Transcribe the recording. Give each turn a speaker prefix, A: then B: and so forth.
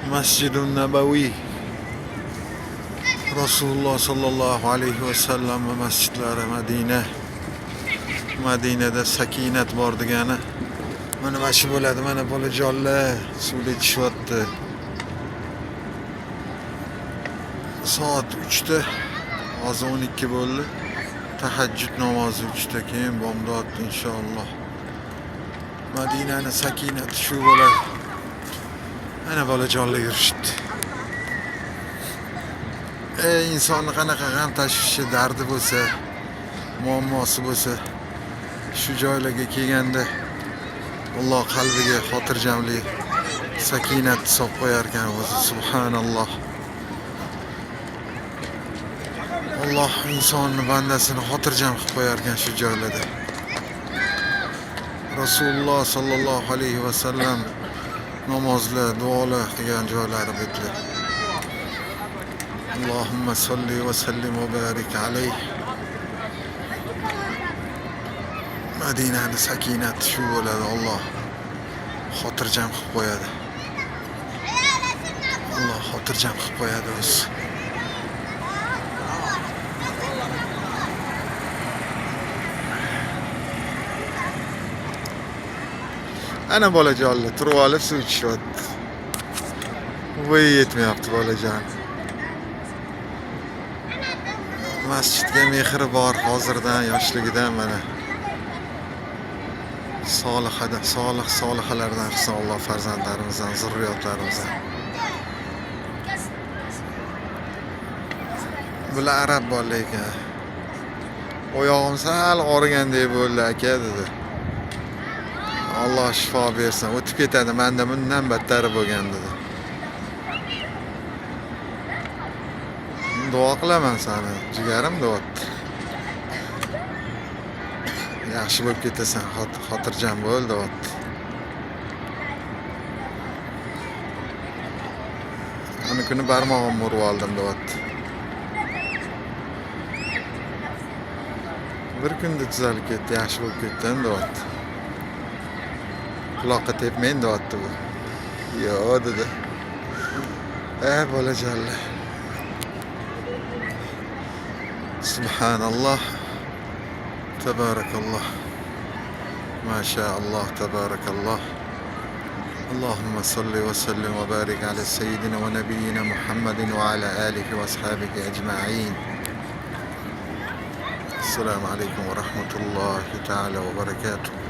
A: Masjidun Nabaviy. Rasululloh sollallohu alayhi vasallam masjidlari Madina. Madinada sakinat bor degani. Mana shu bo'ladi, mana bolajonlar suvga tushyapti. Soat 3da, hozir 12 bo'ldi. Tahajjud namozi 3da, keyin bomdod inshaalloh. Madinani sakinati shu bo'ladi. Mana bolajonlar yurishibdi. Ey, insonni qanaqa g'am tashvishi, dardi bo'lsa, muammosi bo'lsa, shu joylarga kelganda Alloh qalbiga xotirjamlik, sakinat solib qo'yar ekan o'zi, subhanalloh. Alloh insonni bandasini xotirjam qilib qo'yar ekan shu joylarda. Rasululloh sollallohu alayhi vasallam namozlar, duolar qilgan joylari bu yerlar. Allohumma solli va sallim va barik alayh. Madinani sakinati shu bo'ladi, Alloh xotirjam qilib qo'yadi. Alloh xotirjam qilib qo'yadi o'zi. Ana bolajonlar turib olib suv ichishyapti. Bo'yi yetmayapti bolajon. Masjidga mehri bor hozirdan, yoshligidan mana. Solihada, solih solihalardan qilsin Alloh farzandlarimizdan, zurriyotlarimizdan. Bular arab bola ekan. Oyog'im sal og'rigandek bo'ldi aka dedi. Alloh shifo bersin, o'tib ketadi, menda bundan battari bo'lgan dedi. Duo qilaman seni, jigarim deyapti. Yaxshi bo'lib ketasan, xotirjam bo'l deyapti. Ana kuni barmog'imni urib oldim deyapti. Bir kunda tuzalib ketdi, yaxshi bo'lib ketdim deyapti. Quloqqa tepmayin deyapti bu. Yo'q dedi. Ey bolajonlar. Subhanalloh. Tabarakalloh. Ma sha Alloh, tabarakalloh. Allohumma salli va sallim va barik ala sayyidina va nabiyyina Muhammadin va ala alihi va ashabihi ajma'in. Assalomu alaykum va rahmatullohi ta'ala va barakatuh.